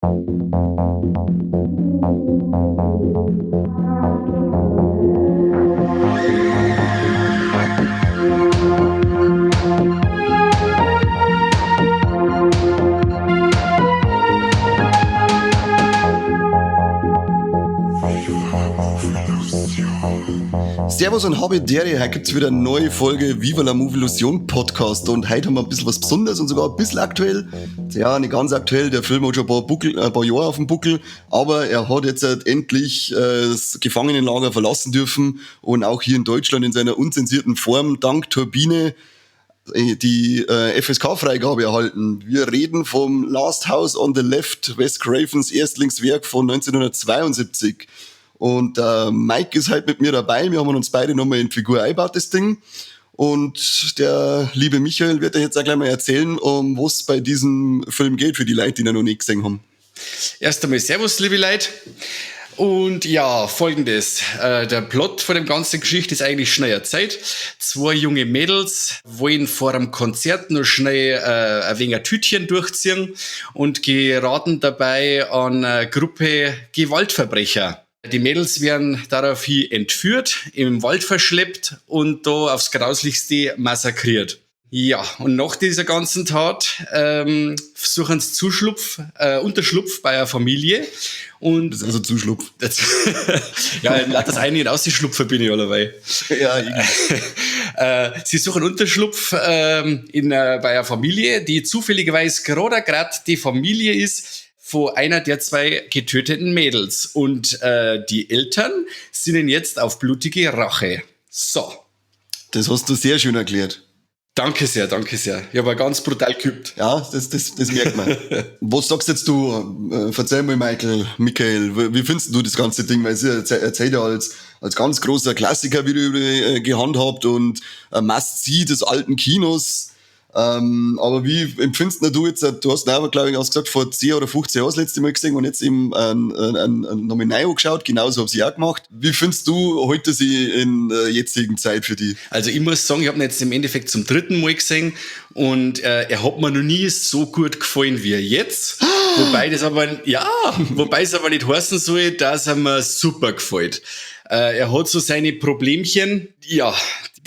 Servus und habe Dere, heute gibt's wieder eine neue Folge Viva la Movilusion Podcast und heute haben wir ein bisschen was Besonderes und sogar ein bisschen aktuell. Ja, nicht ganz aktuell, der Film hat schon ein paar Jahre auf dem Buckel, aber er hat jetzt halt endlich das Gefangenenlager verlassen dürfen und auch hier in Deutschland in seiner unzensierten Form dank Turbine die FSK-Freigabe erhalten. Wir reden vom Last House on the Left, Wes Cravens Erstlingswerk von 1972. Und Mike ist halt mit mir dabei. Wir haben uns beide nochmal in Figur eingebaut, das Ding. Und der liebe Michael wird dir jetzt auch gleich mal erzählen, um was bei diesem Film geht, für die Leute, die ihn noch nicht gesehen haben. Erst einmal Servus, liebe Leute. Und ja, folgendes. Der Plot von dem ganzen Geschichte ist eigentlich schnell erzählt. Zwei junge Mädels wollen vor einem Konzert noch schnell ein wenig ein Tütchen durchziehen und geraten dabei an eine Gruppe Gewaltverbrecher. Die Mädels werden daraufhin entführt, im Wald verschleppt und da aufs Grauslichste massakriert. Ja, und nach dieser ganzen Tat suchen sie Unterschlupf bei einer Familie. Und das ist also Zuschlupf. Das, ja, lass das eine nicht ausschlupfen, bin ich allerweil. Ja, irgendwie. Sie suchen Unterschlupf bei einer Familie, die zufälligerweise gerade grad die Familie ist von einer der zwei getöteten Mädels. Und die Eltern sind jetzt auf blutige Rache. So. Das hast du sehr schön erklärt. Danke sehr, danke sehr. Ich habe ganz brutal geübt. Ja, das merkt man. Was sagst jetzt du? Verzeih mal, Michael, wie findest du das ganze Ding? Weil es erzählt ja als ganz großer Klassiker, wie du gehandhabt und ein Must-See des alten Kinos. Aber wie empfindest du jetzt, du hast auch, glaub ich, hast gesagt, vor 10 oder 15 Jahren das letzte Mal gesehen und jetzt eben nochmal neu angeschaut, genauso hab ich auch gemacht. Wie findest du heute sie in der jetzigen Zeit für die? Also ich muss sagen, ich hab ihn jetzt im Endeffekt zum dritten Mal gesehen und er hat mir noch nie so gut gefallen wie jetzt. Wobei das aber, ja, wobei es aber nicht heißen soll, dass er mir super gefällt. Er hat so seine Problemchen, ja,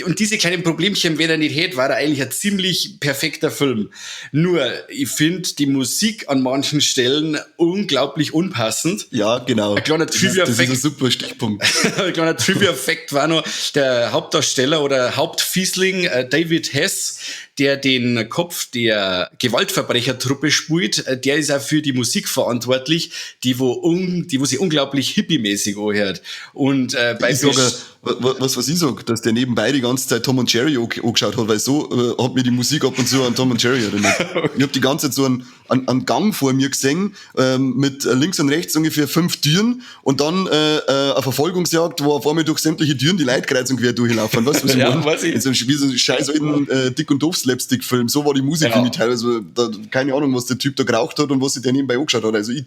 und diese kleinen Problemchen, wenn er nicht hätte, war er eigentlich ein ziemlich perfekter Film. Nur, ich find die Musik an manchen Stellen unglaublich unpassend. Ja, genau. Ein kleiner Das ist ein Trivia-Fact. super Stichpunkt. Ein kleiner Trivia-Fact war noch, der Hauptdarsteller oder Hauptfiesling David Hess, der den Kopf der Gewaltverbrechertruppe spielt, der ist auch für die Musik verantwortlich, die wo sich unglaublich hippie-mäßig anhört. Und bei Ich sag, Fisch- was ich sag, dass der nebenbei die ganze Zeit Tom und Jerry angeschaut hat, weil so hat mir die Musik ab und zu an Tom und Jerry erinnert. Ich hab die ganze Zeit so einen Gang vor mir gesehen, mit links und rechts ungefähr 5 Türen und dann eine Verfolgungsjagd, wo auf einmal durch sämtliche Türen die Leute kreuz und quer durchlaufen. Weißt du, was ich Ja, meine? weiß ich. In so einem, wie so einem scheiß alten Dick- und Doof-Slapstick-Film. So war die Musik für mich teilweise. Da, keine Ahnung, was der Typ da geraucht hat und was sich der nebenbei angeschaut hat. Also ich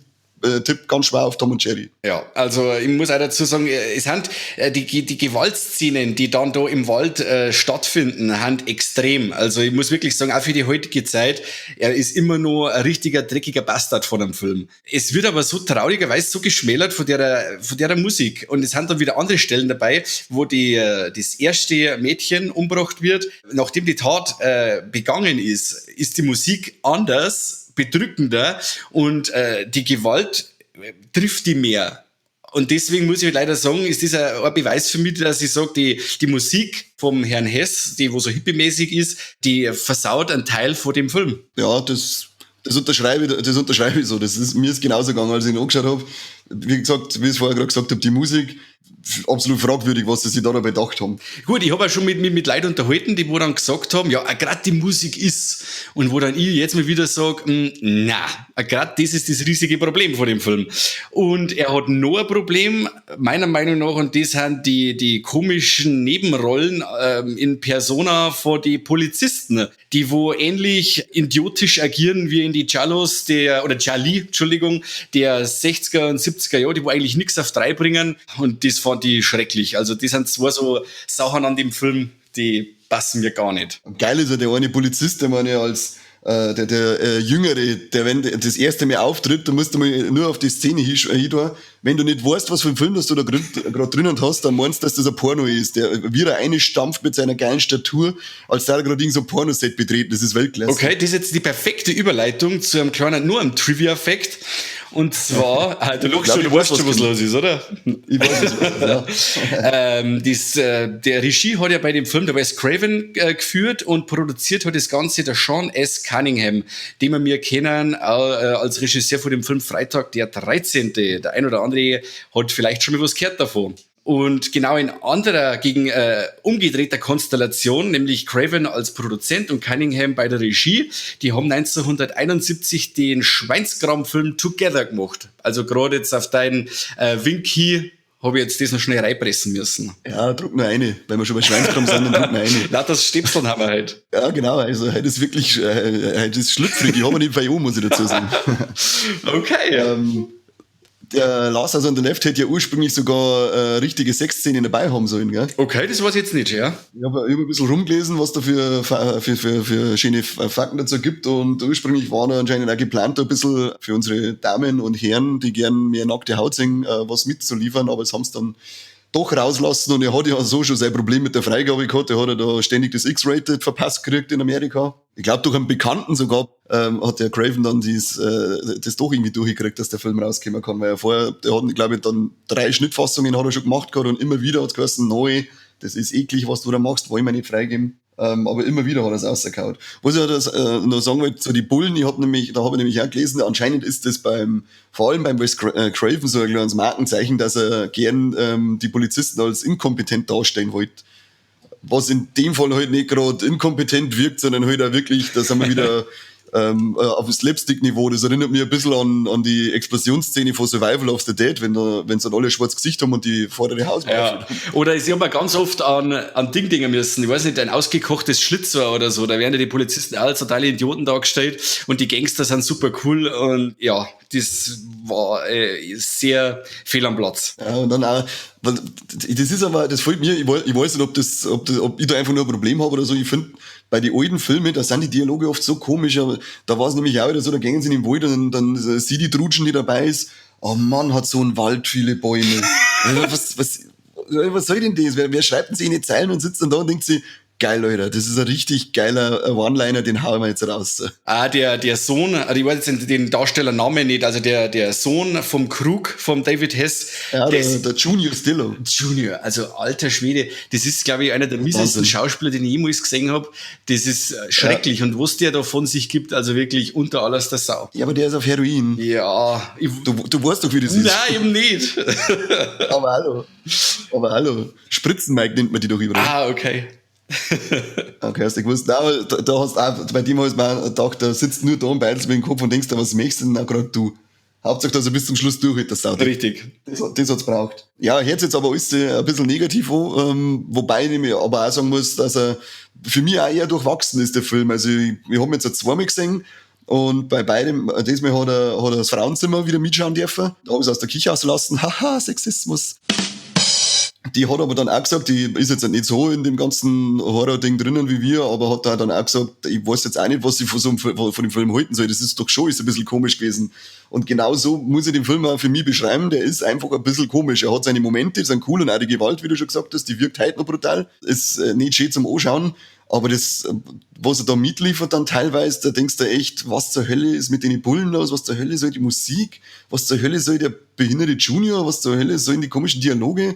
tipp ganz schwer auf Tom und Jerry. Ja, also ich muss auch dazu sagen, es sind die Gewaltszenen, die dann da im Wald stattfinden, sind extrem. Also ich muss wirklich sagen, auch für die heutige Zeit, er ist immer noch ein richtiger, dreckiger Bastard von einem Film. Es wird aber so traurigerweise so geschmälert von der Musik. Und es sind dann wieder andere Stellen dabei, wo das erste Mädchen umgebracht wird. Nachdem die Tat begangen ist, ist die Musik anders, bedrückender und die Gewalt trifft die mehr. Und deswegen muss ich leider sagen, ist das ein Beweis für mich, dass ich sag, die Musik vom Herrn Hess, die wo so hippiemäßig ist, die versaut einen Teil von dem Film. Ja, das unterschreibe ich so. Mir ist genauso gegangen, als ich ihn angeschaut hab. Wie gesagt, wie ich es vorher gerade gesagt hab, die Musik, absolut fragwürdig, was sie sich da dabei gedacht haben. Gut, ich hab auch schon mit Leuten unterhalten, die wo dann gesagt haben, ja, grad die Musik ist. Und wo dann ich jetzt mal wieder sag, na, grad das ist das riesige Problem von dem Film. Und er hat noch ein Problem, meiner Meinung nach, und das sind die komischen Nebenrollen in Persona von die Polizisten, die wo ähnlich idiotisch agieren wie in die Giallos der, oder Gialli, Entschuldigung, der 60er und 70er Jahre, die wo eigentlich nix auf drei bringen. Und das fand ich schrecklich. Also das sind zwei so Sachen an dem Film, die passen mir gar nicht. Und geil ist ja der eine Polizist, der man ja als Der Jüngere, der wenn das erste Mal auftritt, da musst du mal nur auf die Szene hin. Wenn du nicht weißt, was für ein Film das du da gerade drinnen hast, dann meinst du, dass das ein Porno ist. Der, wie er einstampft mit seiner geilen Statur, als da gerade irgend so ein Pornoset betreten. Das ist Weltklasse. Okay, das ist jetzt die perfekte Überleitung zu einem kleinen, nur einem Trivia-Fact. Und zwar, du lachst schon, du weißt schon, was los ist, oder? Ich weiß es, ja. Der Regie hat ja bei dem Film der Wes Craven geführt und produziert hat das Ganze der Sean S. Cunningham, den wir kennen als Regisseur von dem Film Freitag der 13. Der ein oder andere hat vielleicht schon mal was gehört davon. Und genau in anderer, gegen umgedrehter Konstellation, nämlich Craven als Produzent und Cunningham bei der Regie, die haben 1971 den Schweinskram-Film Together gemacht. Also gerade jetzt auf deinen Wink hier habe ich jetzt das noch schnell reinpressen müssen. Ja, druck nur eine. Wenn wir schon bei Schweinskram sind, dann druck nur eine. Na, das Stäbseln haben wir heute. Ja, genau. Also heute ist wirklich, heute ist schlüpfrig. Ich habe nicht bei muss ich dazu sagen. Okay. Der Last House on the Left hätte ja ursprünglich sogar richtige Sexszenen dabei haben sollen, gell? Okay, das weiß ich jetzt nicht, ja. Ich habe ein bisschen rumgelesen, was da für schöne Fakten dazu gibt, und ursprünglich war da anscheinend auch geplant, ein bisschen für unsere Damen und Herren, die gern mehr nackte Haut sehen, was mitzuliefern, aber es haben sie dann doch rauslassen, und er hat ja so schon sein Problem mit der Freigabe gehabt, er hat ja da ständig das X-Rated verpasst gekriegt in Amerika. Ich glaube, durch einen Bekannten sogar hat der Craven dann das doch irgendwie durchgekriegt, dass der Film rauskommen kann, weil er vorher, der hat, glaube ich, dann 3 Schnittfassungen hat er schon gemacht gehabt, und immer wieder hat es geheißen, neu, das ist eklig, was du da machst, wollen wir nicht freigeben. Aber immer wieder hat er es rausgehauen. Was ich das noch sagen wollte, zu die Bullen, da habe ich nämlich auch gelesen, anscheinend ist das vor allem beim Wes Craven so ein kleines Markenzeichen, dass er gern die Polizisten als inkompetent darstellen wollte. Was in dem Fall halt nicht gerade inkompetent wirkt, sondern halt auch wirklich, da sind wir wieder auf dem Slapstick-Niveau. Das erinnert mich ein bisschen an die Explosionsszene von Survival of the Dead, wenn sie dann alle schwarz Gesicht haben und die vordere Haus ja. Oder ich habe mir ganz oft an Ding denken müssen. Ich weiß nicht, ein ausgekochtes Schlitzohr oder so. Da werden ja die Polizisten alle totale Idioten dargestellt und die Gangster sind super cool und ja, das war sehr fehl am Platz. Ja, und dann auch, das ist aber, das fällt mir, ich weiß nicht, ob ich da einfach nur ein Problem habe oder so. Ich finde, bei den alten Filmen, da sind die Dialoge oft so komisch, aber da war es nämlich auch wieder so, da gehen sie in den Wald und dann sieht die Trutschen, die dabei ist, oh Mann, hat so ein Wald viele Bäume. Was soll denn das? Wer schreibt denn sich in die Zeilen und sitzt dann da und denkt sich, geil, Leute, das ist ein richtig geiler One-Liner, den hauen wir jetzt raus. Ah, der Sohn, ich weiß jetzt den Darstellernamen nicht, also der Sohn vom Krug, vom David Hess. Ja, der Junior Stillo. Junior, also alter Schwede, das ist, glaube ich, einer der miesesten Schauspieler, den ich jemals gesehen habe. Das ist schrecklich. Ja. Und was der da von sich gibt, also wirklich unter alles der Sau. Ja, aber der ist auf Heroin. Ja. Du weißt doch, wie das ist. Nein, eben nicht. Aber hallo. Aber hallo. Spritzen-Mike nennt man die doch überall. Ah, okay. Okay, hast du gewusst. Nein, da hast auch, bei dem hast du mir gedacht, da sitzt nur da und beidelst mit dem Kopf und denkst, was möchtest du denn auch gerade du? Hauptsache, dass er bis zum Schluss durchhält, das Sau. Richtig. Das hat's braucht. Ja, hört jetzt aber alles ein bisschen negativ an, wobei ich mir aber auch sagen muss, dass er für mich auch eher durchwachsen ist, der Film. Also, ich habe ihn jetzt zweimal gesehen. Und bei beidem, diesmal hat er das Frauenzimmer wieder mitschauen dürfen. Da habe ich es aus der Küche auslassen. Haha, Sexismus. Die hat aber dann auch gesagt, die ist jetzt nicht so in dem ganzen Horror-Ding drinnen wie wir, aber hat da dann auch gesagt, ich weiß jetzt auch nicht, was ich von dem Film halten soll. Das ist doch schon, ist ein bisschen komisch gewesen. Und genau so muss ich den Film auch für mich beschreiben. Der ist einfach ein bisschen komisch. Er hat seine Momente, die sind cool, und auch die Gewalt, wie du schon gesagt hast, die wirkt heute noch brutal. Ist nicht schön zum Anschauen. Aber das, was er da mitliefert dann teilweise, da denkst du echt, was zur Hölle ist mit den Bullen los, was zur Hölle soll die Musik, was zur Hölle soll der behinderte Junior, was zur Hölle sollen die komischen Dialoge.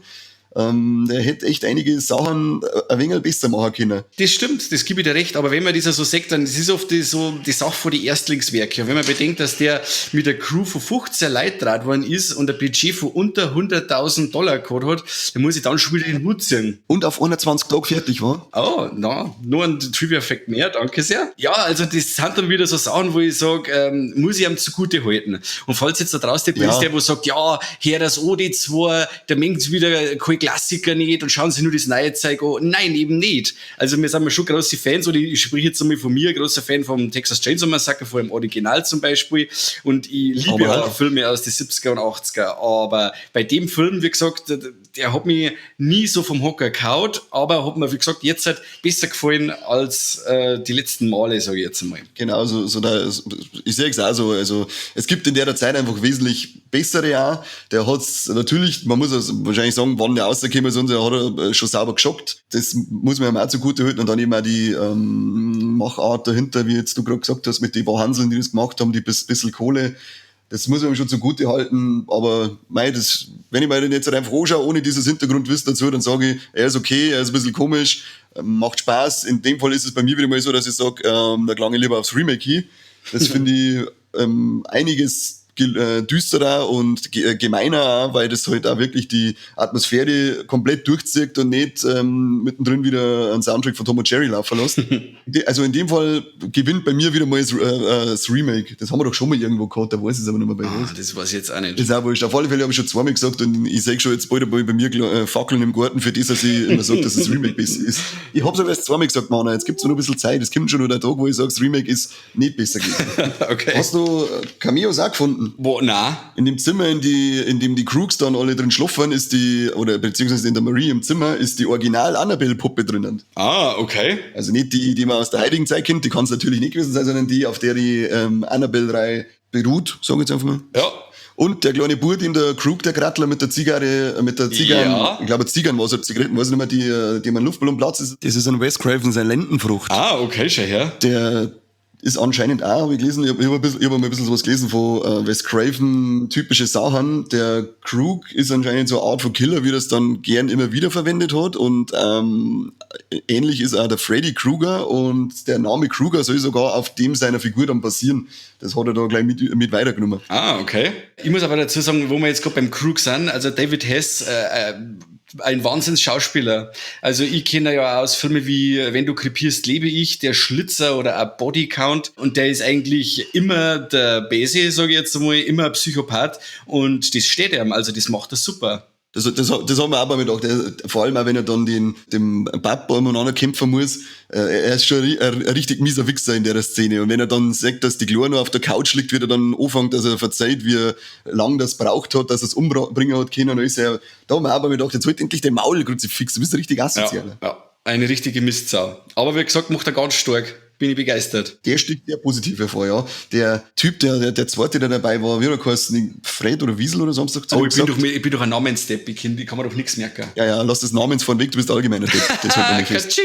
Der hätte echt einige Sachen ein wenig besser machen können. Das stimmt, das gebe ich dir recht, aber wenn man das so sagt, dann das ist oft die Sache von den Erstlingswerken. Wenn man bedenkt, dass der mit der Crew von 15 Leuten draht worden ist und ein Budget von unter $100.000 gehabt hat, dann muss ich dann schon wieder den Hut ziehen. Und auf 120 Tage fertig war? Oh, na, nur ein Trivia-Fact mehr, danke sehr. Ja, also das sind dann wieder so Sachen, wo ich sage, muss ich ihm zugute halten. Und falls jetzt da draußen der ist, der wo sagt, ja, her das O, die zwei, der mengt wieder kein Klassiker nicht und schauen sich nur das neue Zeug an. Nein, eben nicht. Also wir sind schon große Fans, oder ich spreche jetzt einmal von mir, großer Fan vom Texas Chainsaw Massacre, vor dem Original zum Beispiel. Und ich liebe auch Filme aus den 70er und 80er. Aber bei dem Film, wie gesagt, der hat mich nie so vom Hocker gehaut, aber hat mir, wie gesagt, jetzt halt besser gefallen als die letzten Male, sage ich jetzt einmal. Genau, so da, ich sehe es auch so. Also es gibt in der Zeit einfach wesentlich bessere auch. Der hat's natürlich, man muss also wahrscheinlich sagen, wann der rausgekommen ist und so, hat er schon sauber geschockt. Das muss man ihm auch zugute halten. Und dann eben auch die Machart dahinter, wie jetzt du gerade gesagt hast, mit den paar Hanseln, die das gemacht haben, die bisschen Kohle. Das muss man ihm schon zugute halten, aber mei, das, wenn ich mir den jetzt halt einfach anschaue, ohne dieses Hintergrundwissen dazu, dann sage ich, er ist okay, er ist ein bisschen komisch, macht Spaß. In dem Fall ist es bei mir wieder mal so, dass ich sage, da gelange ich lieber aufs Remake hin. Das finde ich einiges düsterer und gemeiner auch, weil das halt auch wirklich die Atmosphäre komplett durchzieht und nicht mittendrin wieder einen Soundtrack von Tom und Jerry laufen lässt. Also in dem Fall gewinnt bei mir wieder mal das Remake. Das haben wir doch schon mal irgendwo gehabt, da weiß ich es aber nicht mehr bei was. Das weiß ich jetzt auch nicht. Das ist auch wurscht. Auf alle Fälle habe ich schon zweimal gesagt und ich sehe schon jetzt bald bei mir Fackeln im Garten für das, dass ich immer sage, dass das Remake besser ist. Ich hab's aber erst zweimal gesagt, Mann, jetzt gibt's noch ein bisschen Zeit. Es kommt schon noch der Tag, wo ich sage, das Remake ist nicht besser gewesen. Okay. Hast du Cameos auch gefunden? Wo, nein. In dem Zimmer, in dem die Crooks dann alle drin schlafen, ist die, oder beziehungsweise in der Marie im Zimmer, ist die Original Annabelle-Puppe drinnen. Ah, okay. Also nicht die, die man aus der heutigen Zeit kennt, die kann's natürlich nicht gewesen sein, sondern die, auf der die Annabelle-Reihe beruht, sag ich jetzt einfach mal. Ja. Und der kleine Bub in der Krug, der Krattler mit der Zigarre, mit der Zigarren, ja. Ich glaube Zigarren war es, Zigaretten, weiß ich nicht mehr, die man Luftballon platzt ist. Das ist ein Wes Craven, sein Lendenfrucht. Ah, okay, schau her. Der ist anscheinend auch, habe ich gelesen, ich hab mal ein bisschen was gelesen von Wes Craven, typische Sachen. Der Krug ist anscheinend so eine Art von Killer, wie das dann gern immer wieder verwendet hat. Und ähnlich ist auch der Freddy Krueger und der Name Krueger soll sogar auf dem seiner Figur dann basieren. Das hat er da gleich mit weitergenommen. Ah, okay. Ich muss aber dazu sagen, wo wir jetzt gerade beim Krug sind, also David Hess, ein Wahnsinns-Schauspieler. Also ich kenne ja auch aus Filmen wie Wenn du krepierst, lebe ich, Der Schlitzer oder auch Body Count. Und der ist eigentlich immer der Bese, sage ich jetzt einmal, immer ein Psychopath. Und das steht ihm, also das macht er super. Das haben wir auch mal gedacht. Vor allem auch, wenn er dann dem Papa umeinander kämpfen muss. Er ist schon ein richtig mieser Wichser in der Szene. Und wenn er dann sagt, dass die Kleine noch auf der Couch liegt, wird er dann anfangen, dass er verzeiht, wie lang das braucht hat, dass er es umbringen hat können. Und ist er, da haben wir auch mal gedacht, jetzt halt endlich den Maul, Kruzifix, du bist richtig asozial. Ja, ja, eine richtige Mistsau. Aber wie gesagt, macht er ganz stark. Bin ich begeistert. Der sticht sehr positiv hervor, ja. Der Typ, der zweite, der dabei war, wie hat er geheißen? Fred oder Wiesel oder Samstag? Oh, ich bin doch ein Namensdepp, ich kann mir doch nichts merken. Ja, ja, lass das Namens von weg, du bist allgemeiner Depp. Das hat man nicht fest.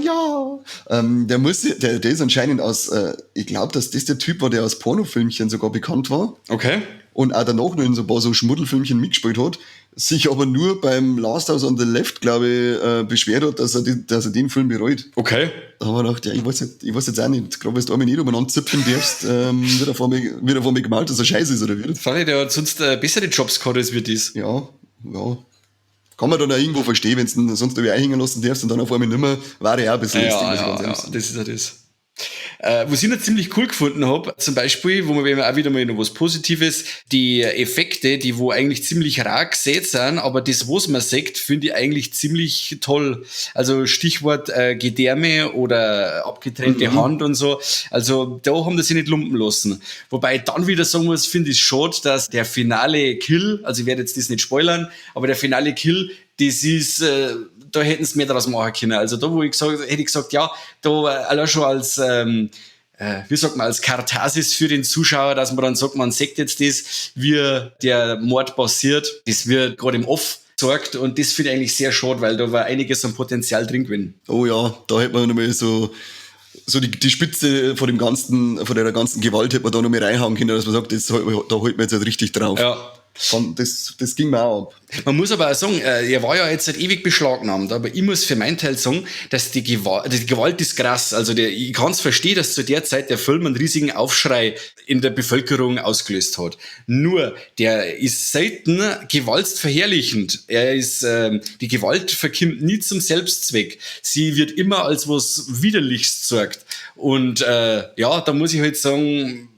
Ja. Der ist anscheinend aus, ich glaub, dass das der Typ war, der aus Pornofilmchen sogar bekannt war. Okay. Und auch danach noch in so ein paar so Schmuddelfilmchen mitgespielt hat, sich aber nur beim Last House on the Left, glaube ich, beschwert hat, dass er den Film bereut. Okay. Da haben wir gedacht, ja, ich weiß jetzt auch nicht, gerade wenn du einmal nicht umeinander zipfen darfst, wird er vor mir gemalt, dass er scheiße ist, oder wie? Fand ich, der hat sonst bessere Jobs gehabt, als wir das. Ja, ja. Kann man dann auch irgendwo verstehen, wenn du sonst irgendwie einhängen lassen darfst und dann auf einmal nimmer, war ja auch ein bisschen lustig. Ja, ja, das ist ja das. Was ich noch ziemlich cool gefunden hab, zum Beispiel, wo wir auch wieder mal noch was Positives, die Effekte, die wo eigentlich ziemlich rar gesät sind, aber das, was man sieht, finde ich eigentlich ziemlich toll. Also Stichwort Gedärme oder abgetrennte Hand und so. Also da haben die sich nicht lumpen lassen. Wobei ich dann wieder sagen muss, finde ich schade, dass der finale Kill, also ich werde jetzt das nicht spoilern, aber der finale Kill, das ist, da hätten sie mehr daraus machen können. Also da, wo ich gesagt, hätte ich gesagt, ja, da allein schon als, wie sagt man, als Katharsis für den Zuschauer, dass man dann sagt, man sieht jetzt das, wie der Mord passiert. Das wird gerade im Off gezeigt und das finde ich eigentlich sehr schade, weil da war einiges an Potenzial drin gewesen. Oh ja, da hätte man nochmal so die Spitze von dem ganzen, von der ganzen Gewalt hätte man da noch mehr reinhauen können, dass man sagt, das, da holt man jetzt halt richtig drauf. Ja. Das ging mir auch ab. Man muss aber auch sagen, er war ja jetzt seit ewig beschlagnahmt, aber ich muss für meinen Teil sagen, dass die Gewalt ist krass. Also ich kann es verstehen, dass zu der Zeit der Film einen riesigen Aufschrei in der Bevölkerung ausgelöst hat. Nur, der ist selten gewaltverherrlichend. Er ist, die Gewalt verkimmt nie zum Selbstzweck. Sie wird immer als was Widerliches gezeigt. Und ja, da muss ich halt sagen,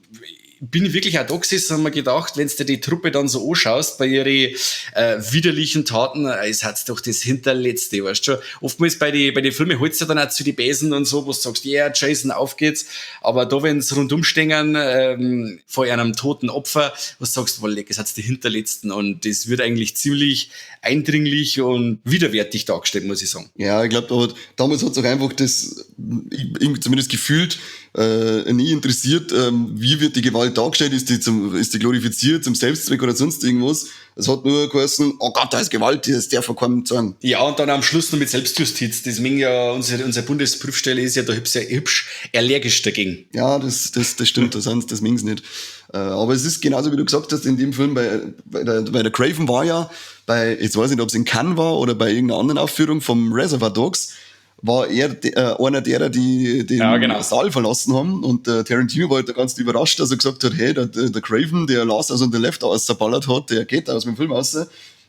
bin ich wirklich auch da gesessen und hab mir gedacht, wenn du dir die Truppe dann so anschaust, bei ihren widerlichen Taten, es hat doch das Hinterletzte, weißt du schon. Oftmals bei die Filmen holst du dann auch zu die Besen und so, wo du sagst, yeah, Jason, auf geht's. Aber da, wenn's rundum stehen, vor einem toten Opfer, wo du sagst, woah, leck, es hat die Hinterletzten und das wird eigentlich ziemlich eindringlich und widerwärtig dargestellt, muss ich sagen. Ja, ich glaube, damals hat es auch einfach das, ich, zumindest gefühlt, nie interessiert, wie wird die Gewalt dargestellt, ist die glorifiziert zum Selbstzweck oder sonst irgendwas. Es hat nur geheißen, oh Gott, da ist Gewalt, das darf man keinem zeigen. Ja, und dann am Schluss noch mit Selbstjustiz. Das mengt ja, unsere Bundesprüfstelle ist ja da hübsch, hübsch allergisch dagegen. Ja, das stimmt, das mengen's nicht. Aber es ist genauso, wie du gesagt hast, in dem Film, bei der Craven war ja, bei, jetzt weiß ich nicht, ob es in Cannes war oder bei irgendeiner anderen Aufführung vom Reservoir Dogs, war er einer derer, die den Saal verlassen haben. Und der Tarantino war halt da ganz überrascht, dass er gesagt hat, hey, der Craven, der Last House on the Left auszuballert hat, der geht aus dem Film raus.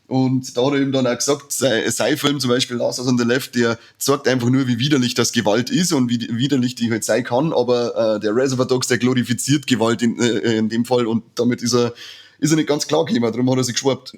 Und da hat er eben dann auch gesagt, sein Film zum Beispiel Last House on the Left, der zeigt einfach nur, wie widerlich das Gewalt ist und wie widerlich die halt sein kann. Aber der Reservoir Dogs, der glorifiziert Gewalt in dem Fall und damit ist er nicht ganz klar gekommen, darum hat er sich geschwappt.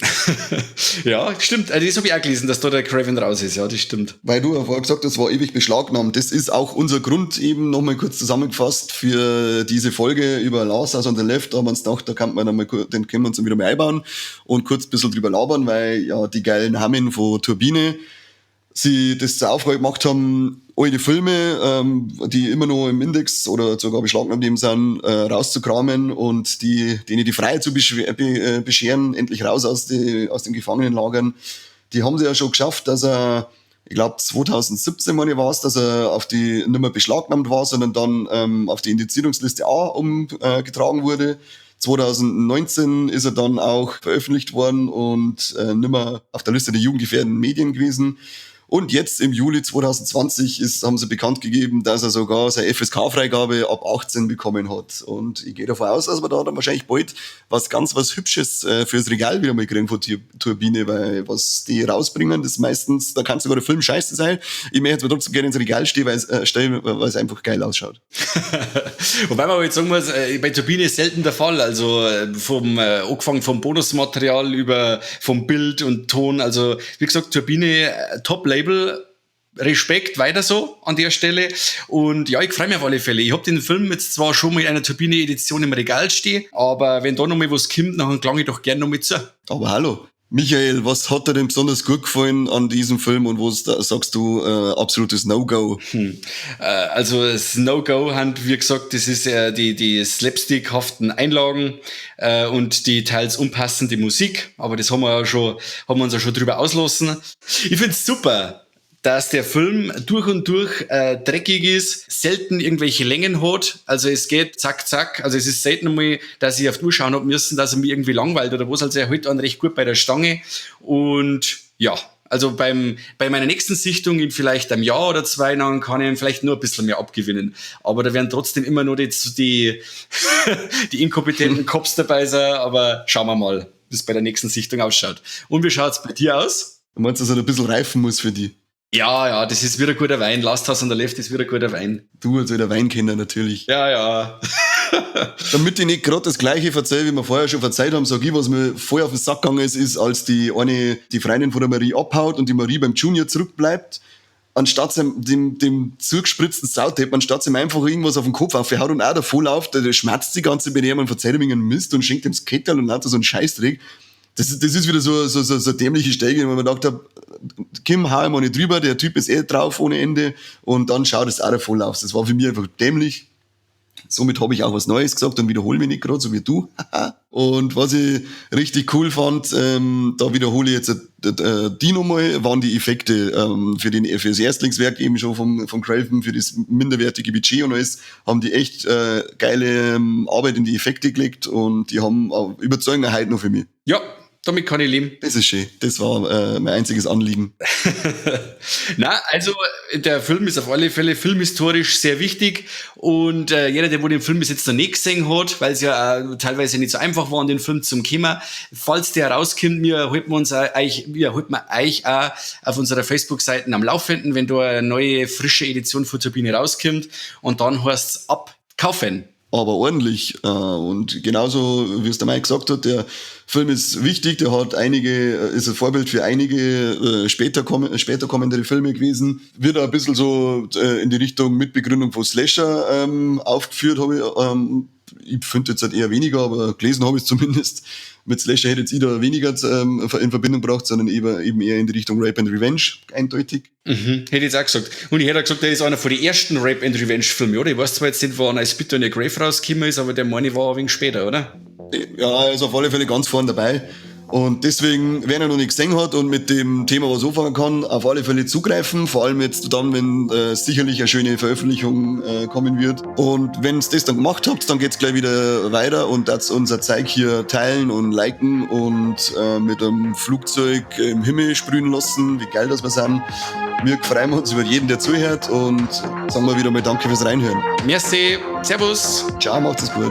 Ja, stimmt. Also das habe ich auch gelesen, dass da der Craven raus ist. Ja, das stimmt. Weil du ja vorher gesagt hast, das war ewig beschlagnahmt. Das ist auch unser Grund, eben nochmal kurz zusammengefasst für diese Folge über Last House on the Left. Da haben wir uns gedacht, da kann man einmal, den können wir uns wieder mal einbauen und kurz ein bisschen drüber labern, weil ja die geilen Hammen von Turbine sie das zur Aufgabe gemacht haben, alte Filme, die immer noch im Index oder sogar beschlagnahmt eben sind, rauszukramen und denen die Freiheit zu bescheren, endlich raus aus den Gefangenenlagern. Die haben sie ja schon geschafft, dass er, ich glaube 2017 meine ich war es, dass er auf die nicht mehr beschlagnahmt war, sondern dann auf die Indizierungsliste A umgetragen wurde. 2019 ist er dann auch veröffentlicht worden und nimmer auf der Liste der jugendgefährdenden Medien gewesen. Und jetzt im Juli 2020 haben sie bekannt gegeben, dass er sogar seine FSK-Freigabe ab 18 bekommen hat. Und ich gehe davon aus, dass wir da dann wahrscheinlich bald was ganz was Hübsches fürs Regal wieder mal kriegen von Turbine, weil was die rausbringen, das meistens, da kann sogar der Film scheiße sein. Ich möchte jetzt mir trotzdem gerne ins Regal stehen, weil es einfach geil ausschaut. Wobei man aber jetzt sagen muss, bei Turbine ist selten der Fall. Also angefangen vom Bonusmaterial über vom Bild und Ton. Also wie gesagt, Turbine, Top-Label. Respekt, weiter so an der Stelle. Und ja, ich freue mich auf alle Fälle. Ich hab den Film jetzt zwar schon mal in einer Turbine-Edition im Regal stehen, aber wenn da noch mal was kommt, dann klang ich doch gern noch mit zu. Aber hallo. Michael, was hat dir denn besonders gut gefallen an diesem Film und was da, sagst du, absolutes No-Go? Also das No-Go haben, wie gesagt, das ist die slapstickhaften Einlagen und die teils unpassende Musik, aber das haben wir ja schon, haben wir uns ja schon drüber auslassen. Ich find's super, dass der Film durch und durch dreckig ist, selten irgendwelche Längen hat. Also es geht zack, zack. Also es ist selten einmal, dass ich auf die Uhr schauen hab müssen, dass er mich irgendwie langweilt oder was. Also er hält einen recht gut bei der Stange. Und ja, also bei meiner nächsten Sichtung in vielleicht einem Jahr oder zwei, dann kann ich ihn vielleicht nur ein bisschen mehr abgewinnen. Aber da werden trotzdem immer nur die inkompetenten Cops dabei sein. Aber schauen wir mal, wie es bei der nächsten Sichtung ausschaut. Und wie schaut's bei dir aus? Du meinst, dass er ein bisschen reifen muss für die? Ja, das ist wieder guter Wein. Last House on the Left ist wieder guter Wein. Du als wieder Weinkenner natürlich. Ja. Damit ich nicht gerade das Gleiche erzähle, wie wir vorher schon verzeiht haben, sag ich, was mir voll auf den Sack gegangen ist, ist, als die eine, die Freundin von der Marie abhaut und die Marie beim Junior zurückbleibt, anstatt ihm, dem zugespritzten Saudepp, anstatt ihm einfach irgendwas auf den Kopf aufhaut und auch davon läuft, der schmatzt die ganze Zeit mit ihm und verzeiht ihm irgendeinen Mist und schenkt ihm das Kettel und hat so einen Scheißdreck. Das ist wieder so eine dämliche Stelle, wo man gedacht hab, Kim, hau ihm nicht drüber, der Typ ist eh drauf ohne Ende und dann schaut es auch davon auf. Das war für mich einfach dämlich. Somit habe ich auch was Neues gesagt und wiederhole mich nicht gerade, so wie du. Und was ich richtig cool fand, da wiederhole ich jetzt die nochmal, waren die Effekte für das Erstlingswerk eben schon vom Craven, für das minderwertige Budget und alles, haben die echt geile Arbeit in die Effekte gelegt und die haben überzeugen heute noch für mich. Ja, damit kann ich leben. Das ist schön. Das war mein einziges Anliegen. Na, also der Film ist auf alle Fälle filmhistorisch sehr wichtig und jeder, der wohl den Film bis jetzt noch nicht gesehen hat, weil es ja teilweise nicht so einfach war, an den Film zum kommen, falls der rauskommt, wir halten wir euch auch auf unserer Facebook-Seite am Laufenden, wenn da eine neue, frische Edition von Turbine rauskommt und dann heißt's abkaufen. Aber ordentlich. Und genauso, wie es der Mike gesagt hat, der Film ist wichtig, der hat einige, ist ein Vorbild für einige später kommendere Filme gewesen. Wird auch ein bisschen so in die Richtung Mitbegründung von Slasher aufgeführt, habe ich. Ich finde jetzt halt eher weniger, aber gelesen habe ich es zumindest. Mit Slasher hätte jetzt ich da weniger in Verbindung gebracht, sondern eben eher in die Richtung Rape and Revenge, eindeutig. Hätte ich jetzt auch gesagt. Und ich hätte auch gesagt, der ist einer von den ersten Rape and Revenge Filmen, oder? Ich weiß zwar jetzt nicht, wann I Spit on Your Grave rausgekommen ist, aber der meine ich war ein wenig später, oder? Ja, er ist auf alle Fälle ganz vorne dabei. Und deswegen, wer ihn noch nicht gesehen hat und mit dem Thema was anfangen kann, auf alle Fälle zugreifen. Vor allem jetzt dann, wenn sicherlich eine schöne Veröffentlichung kommen wird. Und wenn ihr das dann gemacht habt, dann geht's gleich wieder weiter und das unser Zeug hier teilen und liken und mit einem Flugzeug im Himmel sprühen lassen, wie geil das wir sind. Wir freuen uns über jeden, der zuhört, und sagen wir wieder mal Danke fürs Reinhören. Merci, Servus. Ciao, macht's es gut.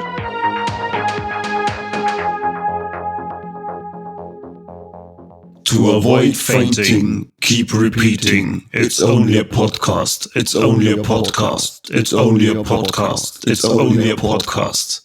To avoid fainting, keep repeating, it's only a podcast, it's only a podcast, it's only a podcast, it's only a podcast.